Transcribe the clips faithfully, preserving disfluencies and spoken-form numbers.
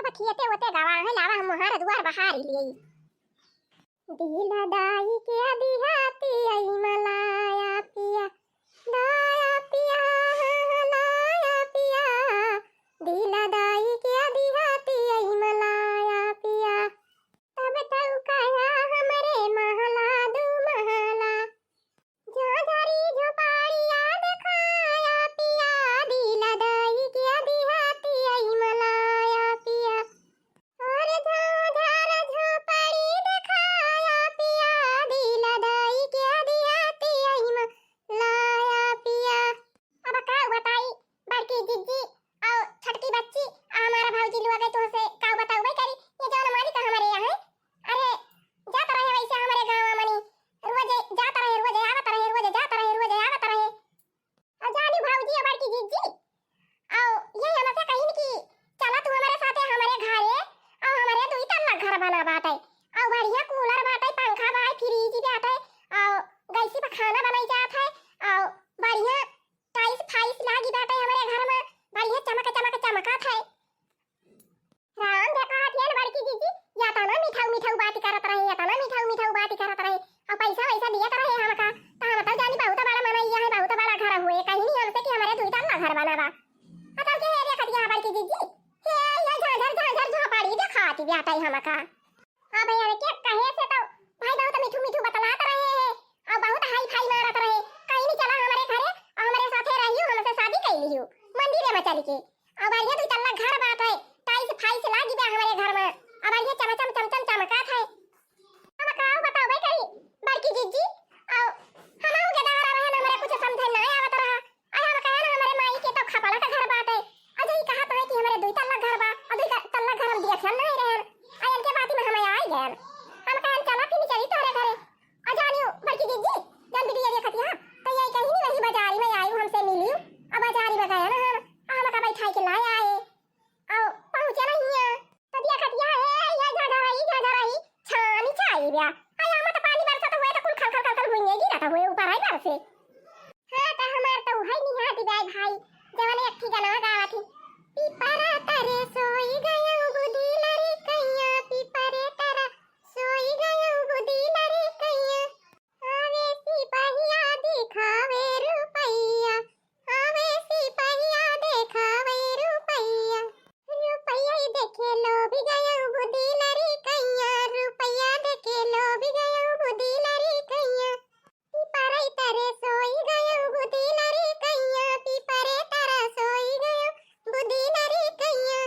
पखियते ओते गवा है, लावा हम हमार दुआर बहारी लियई। दिला दाई के दिहाती आई मलाया पिया, लाया पिया, लाया पिया। दिला दाई के दिहाती आई मलाया पिया। तब तऊ कहा हमरे महला दू महला। झाझरी झोपड़िया देखाया पिया, दिला दाई के दिहाती आई मलाया पिया। अरे झाझर झोपड़ी देखाया पिया, दिला दाई के दिहाती आई मलाया पिया। अब का बताई बड़की जिज्जी अउ छोटकी बच्ची, आ हमारा भौजी लोग है, तोहसे का बताउबे करी। ये जौन मालिक हमारे यहाँ है, अरे जात रहे वैसे हमारे गाँव मनी, रोजे जात रहे, रोजे आवत रहे, रोजे जात रहे, रोजे आवत रहे। अउ जानी भौजी अउ बड़की जिज्जी, अउ ये हमसे कहिन कि चला तू हमारे साथे हमारे घरे, अउ हमारे दुई तल्ला घर बना बाटे, अउ बढ़िया कूलर बाटे, पंखा बाटे, फ्रिज बाटे, अउ गैसी पर खाना बनाई जात है, अउ बढ़िया टाइल्स फाइल्स लागी बाटे हमरे घर में, बढ़िया चमक चमक चमकत है। राम देखा हथियन बड़की जिज्जी, या तना मिठाऊ मिठाऊ बात करत रहे, या तना मिठाऊ मिठाऊ बात करत रहे, अउ पैसा वैसा दियत रहे हमका, त हम तो जानी बहुत बड़ा मनई है, बहुत बड़ा घर हुए, कहिन हमसे कि हमरे दुई तल्ला घर बना बा। अतल के हे देखत या बड़की जिज्जी, हे या झाझर झाझर झोपड़ी देखाती बाटे हमका। हाँ भैया, के कहे से तो भाई बहुत मीठू मीठू बतलात रहे हैं अउ बहुत हाई फाई मारत रहे। कहिन चला हमरे घरे अउ हमरे साथे रहियो, हमसे शादी कइ लियो मंदिरे में चल के। अउ बढ़िया दुई तल्ला घर बाटे, टाइल्स फाइल्स लागी बा हमरे घर में, अउ बढ़िया चमचम चमचम चमकात है। हम का बताउबे करी बड़की जिज्जी, अउ हमहू के दारा रहे न, हमरे कुछ समझे ना आवत रहा। अरे हम कहे ना हमरे माई के तो खपड़ा का घर बाटे। अजय कहत है कि हमरे दुई तल्ला घर बा, अउ दुई तल्ला घर हम देखन नहीं रहन। आ इनके बात में हम आई गए। हम कहे चला फिर चली तोहरे घरे। अ जानियो बड़की जिज्जी, जन वीडियो देखत यहाँ, तो ये कहिन वही बाजारी में आयु हमसे मिलियो। अ बाजारी में गए ना हम, अ हमका बैठाई के लाए आए। अउ पहुँचे नहीं है। तो देखत यहाँ है, ये झाझर रही, झाझर रही, छानी छाई बा। अरे मत पानी बरसत हुए तो कुल खल खल खल खल भुइये गिरत हुए ऊपर आई बरसे। हाँ, त हमार त उहइ निहाती बाय भाई, जवन एक ठे गनवा गावत ही। पिपरा तरे सोई गयउ बुद्धि लड़िकइया, पिपरे तरा सोई गयउ बुद्धि लड़िकइया। आवे सिपहिया दिखावे रुपइया, आवे सिपहिया देखावे रुपइया। रुपइया देखे लोभि गयउ बुद्धि लड़िकइया, रुपइया देखे लोभि गयउ बुद्धि लड़िकइया। पिपरे तरे सोई गयउ बुद्धि लड़िकइया, पिपरे तरा सोई गयउ बुद्धि लड़िकइया।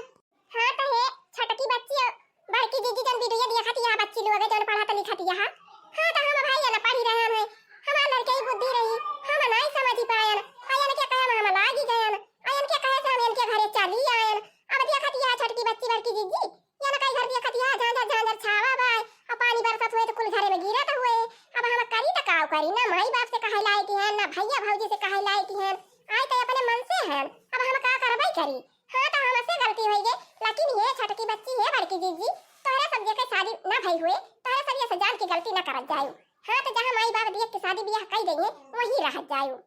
हाँ त हे छोटकी बच्ची, बड़की जिज्जी जन वीडियो देखत यहाँ बच्ची लोग जन पढ़त लिखत यहाँ। हाँ त हम भाई न पढ़ी रहन है, हमार लड़के ही बुद्धि रही, हम नाई समझी पायन। आ इनके कहे में हम लागी गयन, आ इनके कहे से हम इनके घरे चली आयन। अब देखत यहाँ छोटकी बच्ची बड़की जिज्जी, ये ना कई घर देखत या झांझर झांझर छावा बाय, अ पानी बरसत हुए तो कुल घरे में गिरत हुए। अब हम करी त काव करी, ना माई बाप से कहे लायक हैं, ना भैया भौजी से कहे लायक हैं, आए तो अपने मन से हैं। अब हम का करबे करी? हाँ तो हमसे गलती होई गई, लेकिन ये छोटकी बच्ची है बड़की जिज्जी, तोहरे सब के शादी ना भई हुए, तोहरे सब ये सजान की गलती ना करत जायु। हाँ तो जहाँ माई बाप देख के शादी बियाह कई देंगे वहीं रहत जायु।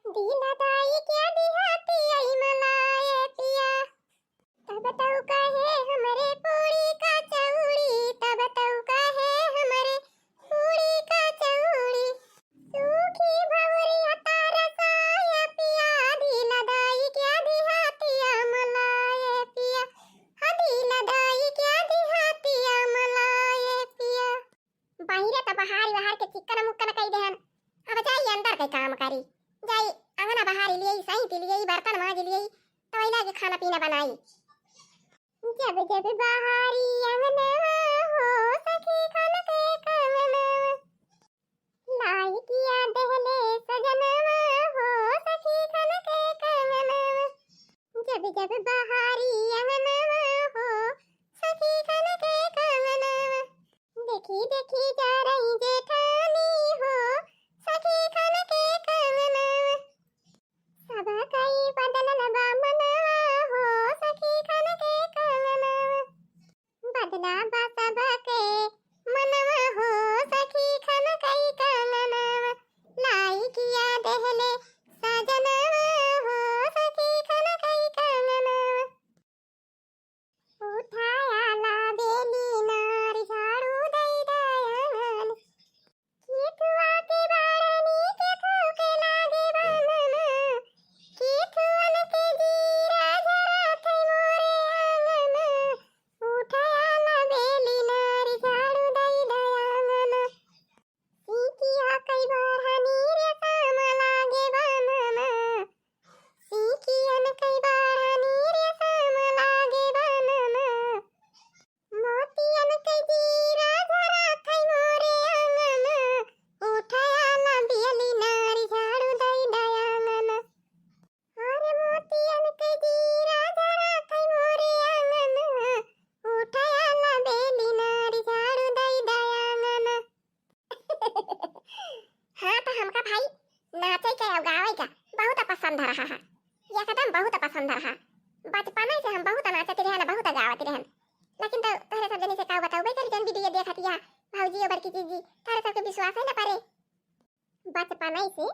दिला दाई के दिहाती आई मलाए पिया। तब तऊ कहे हमरे पूरी का चौड़ी, तब तऊ कहे हमरे पूरी का चौड़ी। सूखी भवरिया तारसाए पिया, दिला दाई के दिहातिया मलाए पिया। हा दिला दाई के दिहातिया मलाए पिया। बाहिरे त बहारी बहार के चिक्कन मुक्कन कई देहन। अब जाई अंदर के काम करी। जाई अंगना बहारी लियई, सैंती लियई, बर्तन मांज लियई, तवैला के खाना पीना बनाई। जब जब बहारी अंगनवा हो सखी खन के कंगनवा, लाई किया देहले सजनवा हो सखी खन के कंगनवा। जब जब बहारी अंगनवा हो सखी खन के कंगनवा। देखी देखी जा रही जेठानी हो सखी खन के कंगनवा। सब कई बदलल बा मनवा हो सखी खन के कंगनवा। बदला बा सब के मनवा हो सखी खन कई कंगनवा। लाई किया देहले सजनवा हो सखी खन कई कंगनवा। उठा हाँ, हाँ, एकदम बहुत पसंद रहा। बचपने से हम बहुत नाचत रहन, बहुत गावत रहन। लेकिन तो तोहरे सब जनी से का बताऊ, बैठल जन वीडियो देखत या भौजी और बड़की जीजी, तोहरे सबके विश्वास है ना परे। बचपने से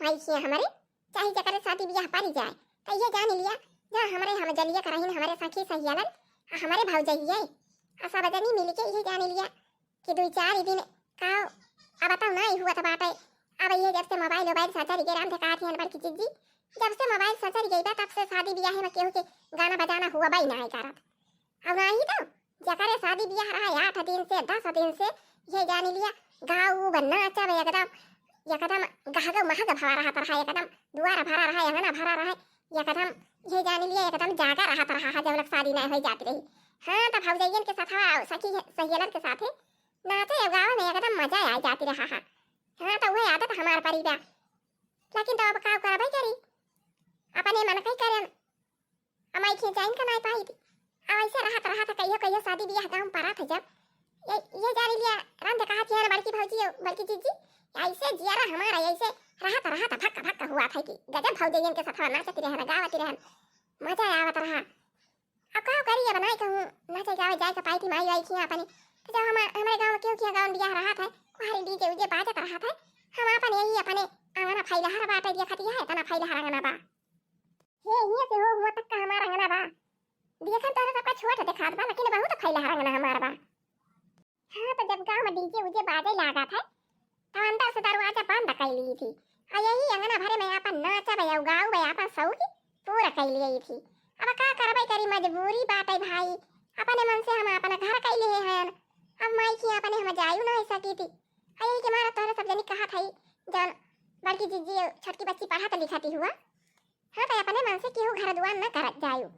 भाई से हमरे चाहे जकरे शादी ब्याह पड़ी जाए, तो ये जान लिया, जहाँ हमरे हम जलिया करहिन, हमरे सखी सहियालन, आ हमरे भौजइये, आ सब जनी मिल के ये जान लिया कि दुई चार दिन का अब बताओ ना हुआ था बाटे। अब ये जब से मोबाइल वोबाइल ससुर के राम धकात हियन बड़की जीजी, जब से मोबाइल ससुर गई बा, तब से शादी ब्याह में केहू के गाना बजाना हुआ बाई ना है करत। अब ना ही तो जकरे शादी ब्याह रहा है आठ दिन से, दस दिन से, ये जान लिया, गाऊ बन्ना चब एकदम, एकदम गहग महग भरा रहत रहा, एकदम दुआर भरा रहा, अंगना भरा रहा, एकदम ये जान लिया, एकदम जागा रहत रहा है, जब लोग शादी नहीं हो जाती रही। हाँ, तो भौजइयन के साथ, हाँ, सखी सहेलन के साथे नाचे और गावे में एकदम मजा आ जाती रहा है। हाँ, तो वह आदत हमार परी बा। लेकिन तो अब का करबे करी, अपने मन कही करें, अमाई खींचाइन का नहीं पाई थी। अब ऐसे रहत रहत कहियो कहियो शादी ब्याह गाँव परा था जब, ये, ये जान लिया, राम तो कहा थी, "हाँ, बड़की भौजी, बड़की जीजी, ऐसे जियारा हमारा, ऐसे रहत रहत भक्का भक्का हुआ था कि गजब भौजइयन के साथ नाचती रहन, गावती रहन, मजा आवत रहा।" अब का करी, अब नहीं कहूँ, नाचे गावे जाए के पाई थी माई आई खिया अपने। तो जब हम, हमारे गाँव में केहू खिया गाँव बियाह रहत है, कुहारी डीजे उजे बाजत रहत है, हम अपन यही अपने आंगना फैलहर बाटे देखत यह इतना फैलहर आंगना बा। हे, हियाँ से हो हुआ तक का हमार अंगना बा। देखन तोहरा सबका छोट देखात बा, लेकिन बहुत फैलहर अंगना हमार बा। हाँ, तो जब गाँव में डीजे उजे बाजे लागत है, तो अंदर से दरवाजा बंद कर ली थी। आ यही अंगना भरे में आपन नाचब या गाउब या आपन शौक पूरा कर लिए थी। अब का करबे करी, मजबूरी बाटे भाई, अपने मन से हम अपन घर कैले हैं। अब माई की अपने हम जायू नहीं सकी थी। आ यही के मारा तोहरे सब जनी कहत है, जौन बड़की जीजी छोटकी बच्ची पढ़त लिखती हुआ, हाँ, तो अपने मन से केहू घर दुआर न करत जायु।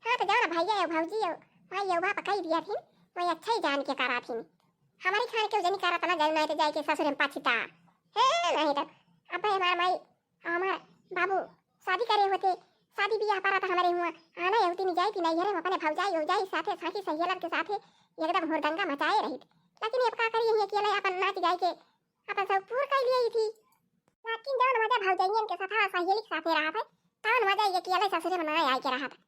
हाँ, तो जौन भैया या भौजी या माई या बाप कही दिया थिन, वही अच्छा ही जान के करा थिन। हमारी खान के जनी करत ना जायु, नहीं तो जाए के ससुर में पछता। हे, नहीं तो अब हमार माई, हमार बाबू शादी करे होते, शादी बियाह परा था हमारे हुआ, आना यहूती में जाई थी नहीं, हम अपने भौजाई, भौजाई साथे, साथी सहेलन के साथे एकदम हुरदंगा मचाए रही। लेकिन अब का करी, यही अकेले अपन नाच गाय के अपन शौक पूर कर लिए थी। लेकिन जौन मजा भौजइयन के साथ सहेली के साथे रहा था, तौन मजा ये किया ससुरे में ना आए के रहा था।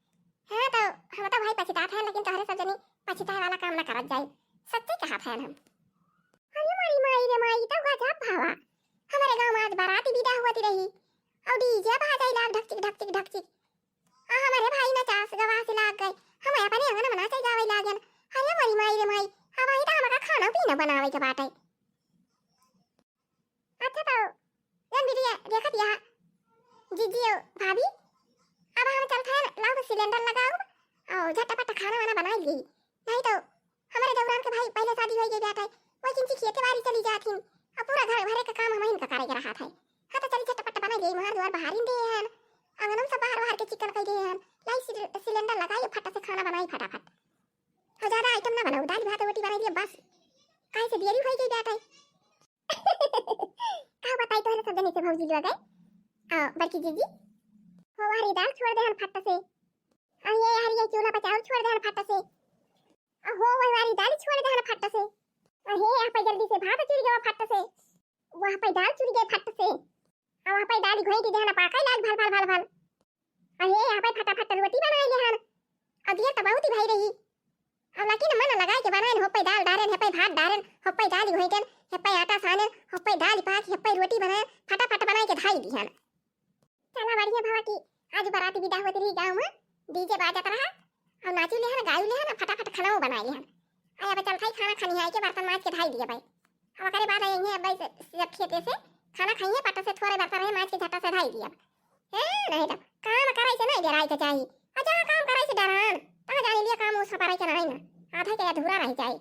हाँ, तो हम तो भाई पछतात हैं, लेकिन तोहरे सब जनी पछताए वाला काम ना करत जाए, सच्चे कहा था हम। अरे मारी माई रे माई, तो गजब भावा, हमारे गाँव में आज बारात विदा हुआ रही और डीजे बाजाई लाग ढकचिक ढकचिक ढकचिक। आ हमारे भाई ना चास गवा से लाग गए, हम अपने अंगन में नाचे गावे लागन। अरे मारी माई रे माई, अब आई तो हमारा खाना पीना बनावे के बाटे। अच्छा तो जन बिटिया देखत यहाँ जीजी और भाभी, अब हम चलत हैं, लाओ तो सिलेंडर लगाओ और झटपट खाना वाना बनाई ली। नहीं तो हमारे देवरान के भाई पहले शादी हो गई बाटे, वो किंची खेते बाड़ी चली जात हिन, अब पूरा घर भरे का काम हम इनका करे के रहा था। हाँ तो चली झटपट बनाई ली, मार द्वार बाहर ही दे हैं, आंगन में सब बाहर बाहर के चिकन कर दे हैं, लाई सिल-, सिलेंडर लगाई फट से खाना बनाई फटाफट। और ज्यादा आइटम ना बनाओ, दाल भात रोटी बनाई लिए बस, काहे से देरी हो गई बाटे। का बताई तोहरे सब जने से भौजी लोग है। आ, बड़की जीजी, हो वारी दाल छोड़ दे हन फट से। आ, ये यार, ये चूल्हा पर चाउर छोड़ दे हन फट से। आ, हो वही वारी दाल छोड़ दे हन फट से। आ, हे यहाँ पे जल्दी से भात चुर गवा फट से। वहाँ पे दाल चुर गए फट से। आ, वहाँ पे दाल घोई दे हन पाके लाग भल भल भल भल। आ, हे यहाँ पे फटाफट रोटी बनाए ले हन। आ, देर तो बहुत ही भाई रही। अब लेकिन मन लगाए के बनाएन, होप्पे दाल डारेन, हेप्पे भात डारेन, होप्पे दाल घोंटेन, हेप्पे आटा सानेन, होप्पे दाल पाक, हेप्पे रोटी बनाएन, फटाफट बनाए के धाई दिहन। चला बढ़िया भवा कि आज बारात विदा होत रही गाँव में, डीजे बाजत रहा, और नाचू लेहन, गायू लेहन, फटाफट खाना बनाए लेहन। आ अब चल भाई खाना खानी है, के बर्तन माज के धाई दिया भाई। अब ओकरे बाद आइए भाई से, से खेते से खाना खाइए, पट से थोड़े बर्तन रहे माज के झटा से धाई दिया। हैं, नहीं तो काम करे से नहीं डराए के चाही। आ जहाँ काम करे से डरान, तहाँ जाने लिए काम उस पर के नहीं ना, आधा के अधूरा रह जाए।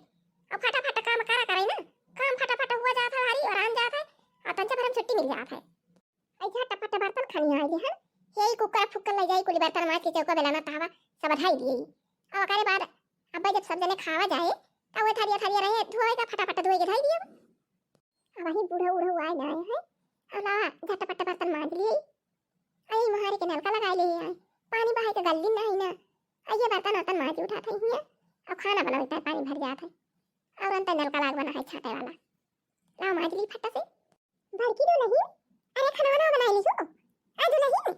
अब फटाफट काम करा करे ना, काम फटाफट हुआ जात है भारी, और आन जात है, और तंचे भर में छुट्टी मिल जात है। आई झटपट बर्तन खानी आए हन, यही कुकर फुकर ले जाई, कुली बर्तन माज के चौका बेलाना तावा सब धाई दिए। और ओकरे बाद अब जब सब जने खावा जाए, तब वो थरिया थरिया रहे धोए का, फटाफट धोए के धाई दिए। अब वही बूढ़ा उढ़ा आए ना आए हैं, अला झटपट बर्तन माज लिए। आई मुहारे के नलका लगा ले आए, पानी बहाए के गल्ली नहीं ना। आई ये बर्तन वर्तन माज उठा था हिया, अब खाना बनाओ, इतना पानी भर जात है। और अंत नलका लाग बना है छाटे वाला, लाओ माज ली फट से। बड़की दुलहिन, अरे खाना वाना बनाई ली हो। आ दुलहिन,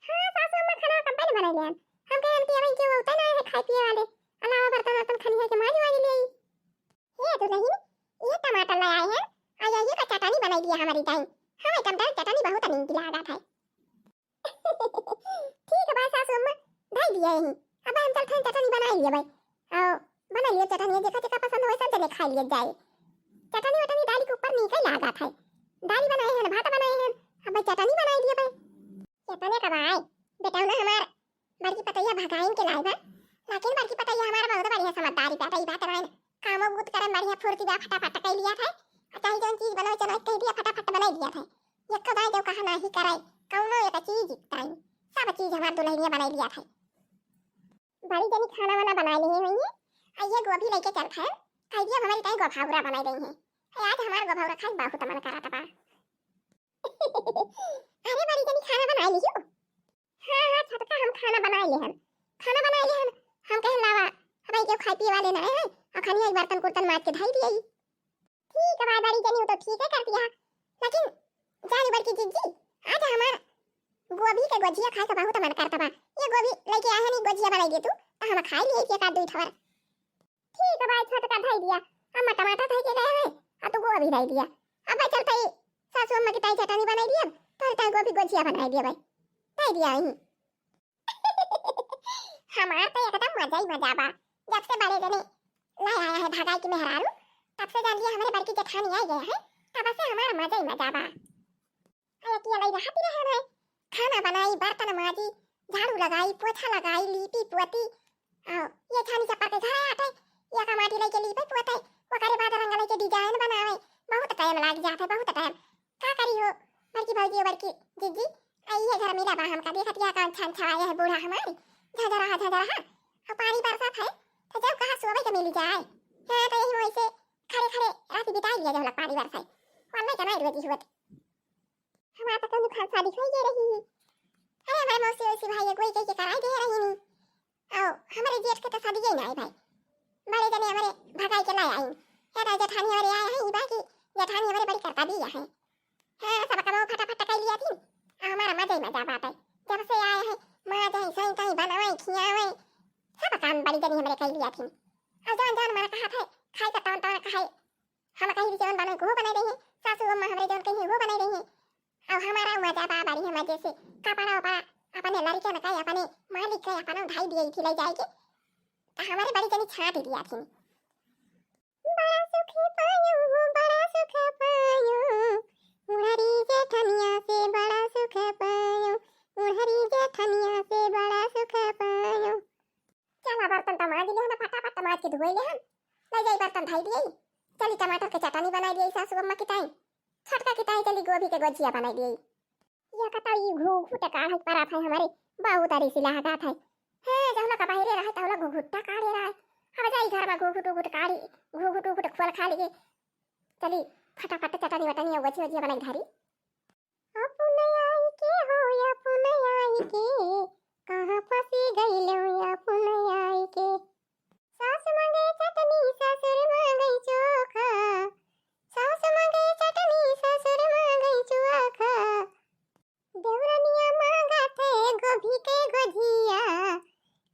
हाँ सासू अम्मा, खाना कब्बे न बनाई लिहन। हम कहेन कि अबे केहू उठे ना है खाए पिए वाले, अलावा बर्तन वर्तन खनिहा के माज वाज ले आई। हे दुलहिन, ये टमाटर ले आए हैं, आ ये का चटनी बनाई दिया हमारी ताई। हमें टमाटर चटनी बहुत नीक लागत है। ठीक है भाई सासू अम्मा, धई दिया यहीं। अब हम चलते हैं चटनी बनाई लिए भाई। आओ, बनाई लिए चटनी, जेका जेका पसंद होए सब जने खाई लिए जाए। चटनी वटनी दाल के ऊपर नीक लागत है। दाल बनाए हैं, भात बनाए हैं, अब भाई चटनी बनाई लिए भाई। चटनी का भाई, बेटा ना हमार बड़की पतैया भगाइन के लाई बा, लेकिन बड़की पतैया हमार बहुत बढ़िया समझदारी बा, ई बात मान, कामो बूत करे बढ़िया फुर्ती बा, फटाफट कई लिया था। आ चाहे जौन चीज बनावे चलो कह दिया, फटाफट बनाई लिया था। एक तो दाई जो कहा नाही करे, कौनो एक चीज ताई, सब चीज हमार दुलहिनिया बनाई लिया था। बड़ी जनी खाना वाना बनाई लिए हुई है, आ ये गोभी लेके चल खाए, कह दिया हमारी ताई गोभावरा बनाई रही है। आज हमार गोभावरा खाए बहुत मन करत बा। अरे बड़ी जनी खाना बनाई लियो। हाँ, हाँ, छोटका, हम खाना बनाए लेहन। खाना बनाए लेहन। हम कहे लावा, हमारे केहू खाए पिए वाले ना है, अखनी एक बर्तन कुर्तन माज के धई दिए। ठीक है, भाई बड़ी जनी, वो तो ठीक है कर दिया। लेकिन जानी बड़की जिज्जी, आज हमार गोभी के गोजिया खाए का बहुत मन करता बा। ये गोभी लेके आए हैं, नहीं गोजिया बनाई दे तू, तो हम खाए लिए एक आध दो ठवर। ठीक है भाई, छोटका धई दिया। अम्मा टमाटर धई के गए हैं, आ तू गोभी धई दिया। अब भाई चलते ही सासू अम्मा की ताई चटनी बनाई दिया, तो ताई गोभी गोजिया बनाई दिया भाई। धई दिया यहीं। हमार तो एकदम मजा ही मजा बा। जब से बड़े जने लाई आया है भगाई की मेहरारू, तब से जान लिया हमारे बड़की जेठानी आई गया है, तब से हमार मजा ही मजा बा। अरे की अलई रहती रहे भाई, खाना बनाई, बर्तन माजी, झाड़ू लगाई, पोछा लगाई, लीपी पोती। आओ, ये छानी चप्पल के घर आटे, ये का माटी लेके लीपे पोते, ओकरे बाद रंग लेके डिजाइन बनावे, बहुत टाइम लाग जात है, बहुत टाइम। का करी हो, बड़की भौजी, बड़की जिज्जी, आ ये घर मिला बा हमका, देखत या कौन छान छवाए है बूढ़ा हमारी, झझरहा, झझरहा, और पानी बरसात है, तो जब कहा सोवे के मिली जाए, हाँ, तो यही वैसे खड़े खड़े रात बिताई लिया जब लग पानी बरसाए, वल्ले के नहीं रोजी हुआ। हमार तो कौनो खान शादी होई गए रही। अरे हमारे मौसी वौसी भाई कोई कह के कराई दे रही नी। आओ, हमारे जेठ के तो शादी ही ना है भाई। बड़े जने हमारे भगाई के लाई आई। हे तो जेठानी हमारे आए हैं, ई बा कि जेठानी हमारे बड़ी करता भी है। हाँ, सब काम फटाफट कर लिया थी। आ हमारा मजा ही मजा बाटे। जब से आए हैं, माँ जाए, सही कहीं बनावे, खियावे। सब काम बड़ी जने हमारे कर लिया थी। और जौन जौन मन कहा था, खाए का तौन तौन खाए। हम कहीं भी जौन बनाए, वो बनाए रही हैं। सासू अम्मा हमारे जौन कही, वो बनाए रही हैं। अब हमारा मजा बा, बड़ी हम जैसे कपड़ा उपड़ा अपने लड़के न कहे, अपने मालिक के अपन उठाई दिए थी ले जाए के। तो हमारे बड़ी जनी छाट दिया थी। बड़ा सुख पायो हो, बड़ा सुख पायो, उड़हरी जेठनिया से बड़ा सुख पायो, उड़हरी जेठनिया से बड़ा सुख पायो। चला बर्तन तो माज लिहन, फटाफट माज के धोए लिहन, ले जाई बर्तन धई दिए। चली टमाटर के चटनी बनाई दिए सासू अम्मा की ताई, छोटका की ताई चली गोभी के गोजिया बनाई दिए। या कता ई घूघूट काढ़त परत है हमारे, बहुत अरी सिलाहटात है। हे, जौना का बाहरे रहे, तौला घूघूटा काढ़े रहे। अब जाई घर में घूघूट उघूट काढ़ी, घूघूट उघूट खोल खा लिए। चली, फटाफट चटनी वटनी और गोजी वजिया बनाई धारी। अपुन आई के हो, अपुन आई के, कहाँ फंसी गई लो अपुन आई के। सास मांगे चटनी, ससुर मांगे चोखा। सास मांगे चटनी, ससुर मांगे चोखा। देवरनिया मांगत है गोभी के गोजिया।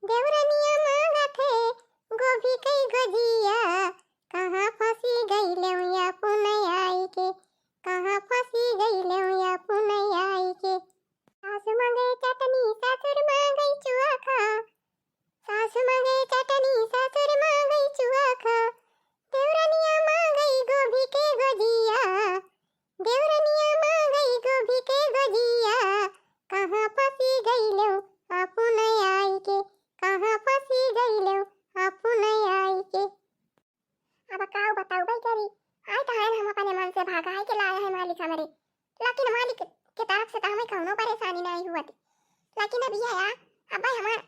देवरनिया मांगत है गोभी के गोजिया। कहाँ फंसी गई लेउया पुनई आई के। कहाँ फंसी गई लेउया पुनई आई के। सास मांगे चटनी, ससुर मांगे चोखा। सास मांगे चटनी, ससुर मांगे चोखा। देवरनिया मांगे गोभी के गोजिया। देवरनिया मांगे गोभी के गोजिया। कहाँ फंसी गई लो अपुन आई के। कहाँ फंसी गई लो अपुन आई के। अब काउ बताउबे करी, आए तो हैं हम अपने मन से भगाए के लाए हैं मालिक हमरे, लेकिन मालिक के तरफ से तो हमें कौनो परेशानी नहीं हुआ थी। लेकिन अब यह आ, अब भाई हमार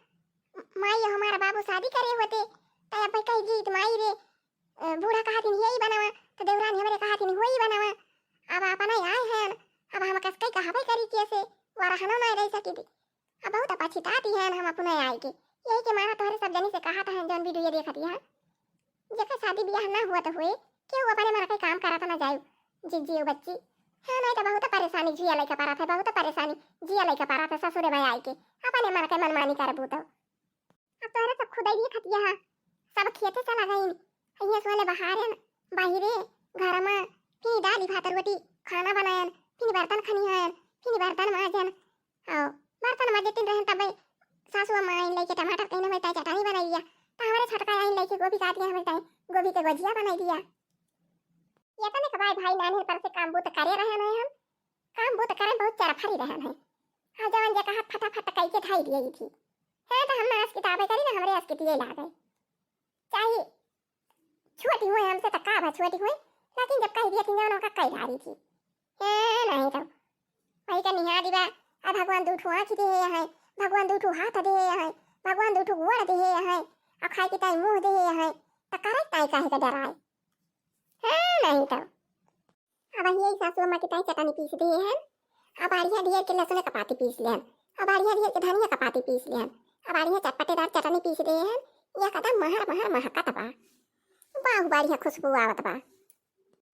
माई और हमारा बाबू शादी करे होते, तो अब भाई कह दी तो माई रे, अ, बूढ़ा कहा थी यही बनावा, तो देवरानी हमारे कहा थी वही बनावा। अब अपना आए हैं, अब हम कस कही कहबे करी कैसे, वो रहनो नहीं रह सकी थी। अब बहुत पछताती हैं हम अपने आए के। यही के मारा तोहरे सब जनी से कहा था, जौन वीडियो देखत है, जेकर शादी ब्याह ना हुआ तो हुए, केहू अपने मन के काम करत ना जाए। जिज्जी ओ बच्ची, हाँ, नहीं तो बहुत परेशानी जिया लइका पारत है, बहुत परेशानी जिया लइका पारत है ससुरे भई आइके। अपने मन के मनमानी करबू तो। अब तोहरे सब खुदै दिए खतिया हा, सब खेते चला गइन। हियाँ सोले बहारेन, बाहिरे, घर मा, फिर दाली भात रोटी, खाना बनायन, फिर बर्तन खनिहायन, फिर बर्तन माजन। और बर्तन माजे तीन रहन तब सासू अम्मा आइन लइके टमाटर कहीं ना चटनी बनाई दिया। तो हमारे छोटका आइन लइके गोभी काट दिया, हमारे ताई गोभी के गोजिया बनाई दिया। ये तो नहीं कबाई भाई नानी पर से काम बूत करे रहे नहीं हम, काम बूत करे बहुत चरफरी रहे नहीं। हाँ, जवन जे कहा फटाफट कई के धाई दिए थी। है तो हम ना अस किताबें करी ना, हमरे अस कितिये लागे। चाहे छोटी हुए हमसे तो का भा छोटी हुए, लेकिन जब कह दिया थी जवन ओका कई डारी थी। है नहीं तो वही का निहा दिबा। अब भगवान दू ठो आँख दे है, भगवान दू ठो हाथ दे है, भगवान दू ठो गोड़ दे है, और खाए के ताई मुँह दे है, तो करे ताई काहे का डराए? है नहीं तो अब यही सासू अम्मा के ताई चटनी पीस दिए हैं। अब आड़िया ढेर के लहसुन का पाती पीस लेहन। अब आड़िया ढेर के धनिया का पाती पीस लेहन। अब आड़िया चटपटेदार चटनी पीस दिए हैं। यह कदम महर महर महकत बा। बाहु बढ़िया खुशबू आवत बा।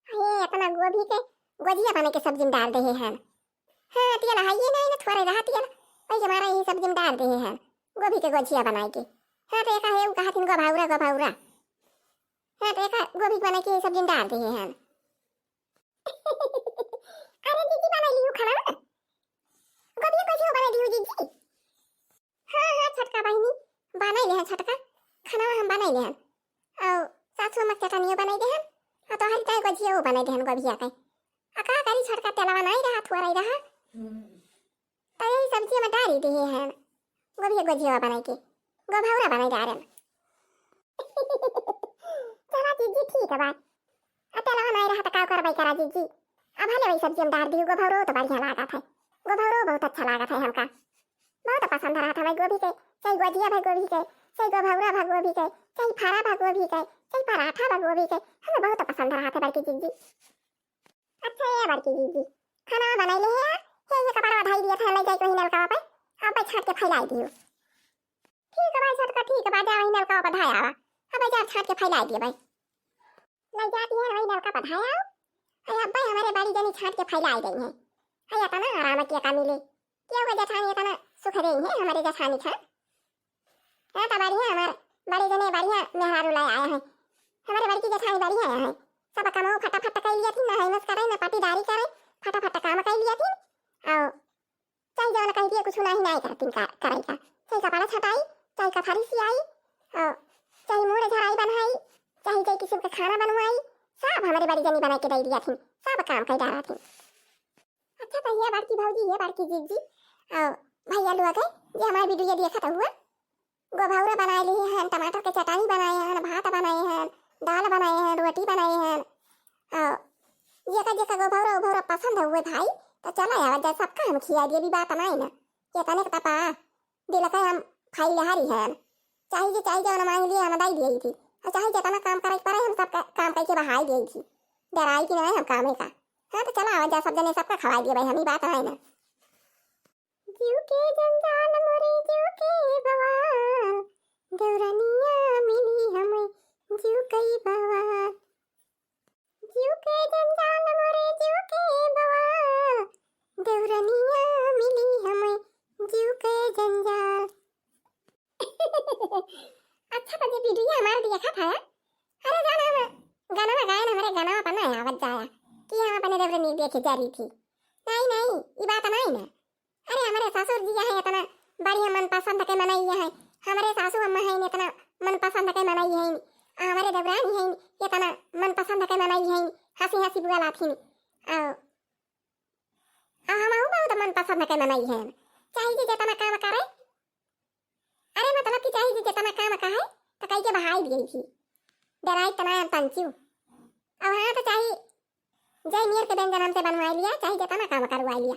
हे, अपना गोभी के गोजिया बने के सब्जी में डाल दे हैं। हाँ, तेल है ये नहीं ना, थोड़े रहा तेल। वही हमारा यही सब्जी में डाल दे हैं। गोभी के गोजिया बनाए के। हाँ, तो एक है, उ कहा थिन गोभौरा, गोभौरा। हाँ, तो एक गोभी बनाए के सब्जी में डाल दे हैं। अरे दीदी, बनाई लियो खाना। गोभी के गोजिया बनाई लियो दीदी। हाँ, हाँ, छोटका बहिनी, बनाई लेहन छोटका, खाना हम बनाई लेहन। और सासू अम्मा के चटनियो बनाई देहन, और तोहरी ताई गोजियो बनाई देहन गोभिया के। आ का करी छोटका, तेलवा नहीं रहा, थोड़ा ही रहा। तो यही सब्जी में डारी दिए हैं, गोभिया गोजिया बनाई के, गोभौरा बनाई डारेन। चला जीजी, ठीक है बात। आ तेलवा नहीं रहा तो का करबै करा जीजी। अब भले वही सब्जी में डार दियो, गोभौरो तो बढ़िया लागत है, गोभौरो बहुत अच्छा लागत है हमका, बहुत पसंद रहत है भाई गोभी के, चाहे गोजिया भाई गोभी के, चाहे गोभौरा भाई गोभी के, चाहे फरा भाई गोभी के, चाहे पराठा भाई गोभी के, हमें बहुत पसंद रहत है बड़की जीजी। अच्छा ये बड़की जीजी, खाना बनाई ले है, ये, ये कपड़ा धाई दिया था, ले जाए वही नलका पे, आप छाट के फैलाई दियो। ठीक है भाई छोटका, ठीक है, जा वही नलका पे धाया आवा। अब जा छाट के फैला दिए भाई। ले जाती है वही नलका पे धाया आओ। अरे अब्बा हमारे बड़ी जनी छाट के फैला गई है। अरे इतना आराम किया का मिले। क्या हुआ जेठानी इतना सुख रही है हमारे जेठानी खान। हाँ तो बढ़िया हमारे बड़ी जने बढ़िया मेहरारू ले आए हैं। हमारे बड़की जेठानी बढ़िया है। सब काम फटाफट कर लिया थी, ना है करे, ना पटीदारी करे, फटाफट काम कर लिया थी। और चाहे जवन कह दिए, कुछ नाही, नाही करतीन का, करे का। चाहे कपड़ा छटाई, चाहे कथारी सियाई, और चाहे मूड़ झराई बनाई, चाहे चाहे किस्म का खाना बनवाई, सब हमारे बड़ी जनी बना के दे दिया थी, सब काम कर डारा थी। अच्छा तो ये बड़की भौजी, ये बड़की जीजी, और भैया लोग है, ये हमारे वीडियो देखत हुआ, गोभौरा बनाए लिए हैं, टमाटर के चटनी बनाए हैं, भात बनाए हैं, दाल बनाए हैं, रोटी बनाए हैं। और जेका जेका गोभौरा उभौरा पसंद हुए भाई, तो चला आवा जा, सबका हम खिया दिए, भी बात नहीं ना। ये तने के तपा दिल का हम खाई लहारी हैं, चाहे जे चाहे जवन मांग लिए हम दई दिए थी, और चाहे जितना काम करे के पड़े हम सब का, काम करके बहाई दिए थी, डराई कि नहीं हम कामे का। हाँ तो चला आवा जा, सब जने सबका खवाई दिए भाई, हम ही बात नहीं ना। जीव के जंजाल मोरे जीव के बवाल, देवरनिया मिली हमें जीव कई बवाल। जीव के जंजाल मोरे जीव के बवाल, देवरनिया मिली हमें जीव के जंजाल। अच्छा तो ये वीडियो हमारे देखा था। अरे जाना हम गाना गाए ना, हमारे गाना पर ना आवत जाया कि हम अपने देवरनी देखे जा रही थी। नहीं नहीं, ये बात नहीं ना। अरे हमारे ससुर जी है इतना बढ़िया मनपसंद के मनई है, हमारे सासू अम्मा है इतना मनपसंद के मनई है, हमारे देवरानी है इतना मनपसंद के मनई है, हंसी हंसी बोलाथिन। आओ, आ हम बहुत मनपसंद के मनई है, चाहे जे जितना काम करे। अरे मतलब कि चाहे जे जितना काम कहे तो कह के बहाई दिए थी, डराई तना तंचू। अब हाँ तो चाहे जय मेर के व्यंजन हमसे बनवाई लिया, चाहे जितना काम करवाई लिया।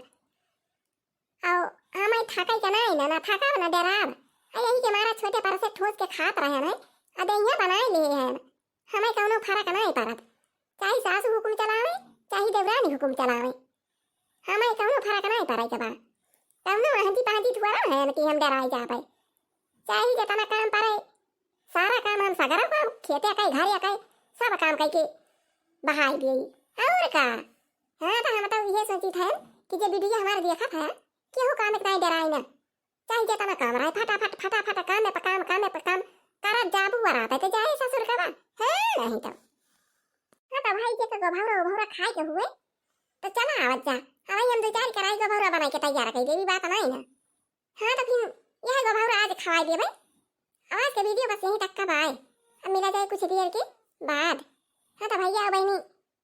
और हमें थकाई के ना, ना, ना थकाब, ना डराब। आ यही के मारा छोटे पर से ठूस के खात रहे हैं, आ देहिया बनाए लिए हैं। हमें कौनो फर्क नहीं पड़त, चाहे सासू हुकुम चलावे, चाहे देवरानी हुकुम चलावे, हमें कौनो फर्क नहीं पड़े के बा। कौनो महजी पहजी थोड़ा है कि हम डराए जाबे। चाहे जितना काम पड़े, सारा काम हम सगरो काम, खेते के, घरे के, सब काम करके बहाई दिए। और का? हाँ, तो हम तो ये सोचित है कि जे वीडियो हमारे देखत है, केहू काम के नाहीं डराई ना, चाहे जितना काम रहे, फटाफट फटाफट काम में काम, काम में काम करत जाबू, बराबर तो जाए ससुर का बा। हाँ, नहीं तो। हाँ, तो भाई, जेका गोभौरा उभौरा खाए के हुए, तो चला आवत जा। हवाई हम दो चार कराई गोभौरा बनाई के तैयार कर देवी, बात नहीं ना। हाँ, तो फिर यह गोभौरा आज खवाई देबे। आज के वीडियो बस यहीं तक का बाय। अब मिला जाए कुछ देर के बाद। हाँ, तो भैया और बहनी,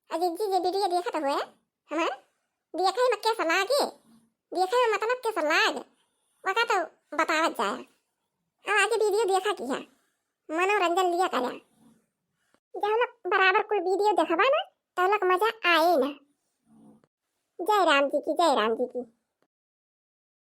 अजीत जी जे वीडियो देखत हुए हमार, देखे में कैसा लागे, देखे में मतलब कैसा लाग, वका तो बतावत जाए। अब आज वीडियो देखा किया, मनोरंजन लिया करा। जब लोग बराबर कुल वीडियो देखबा ना, तब लोग मजा आए ना। जय राम जी की, जय राम जी की।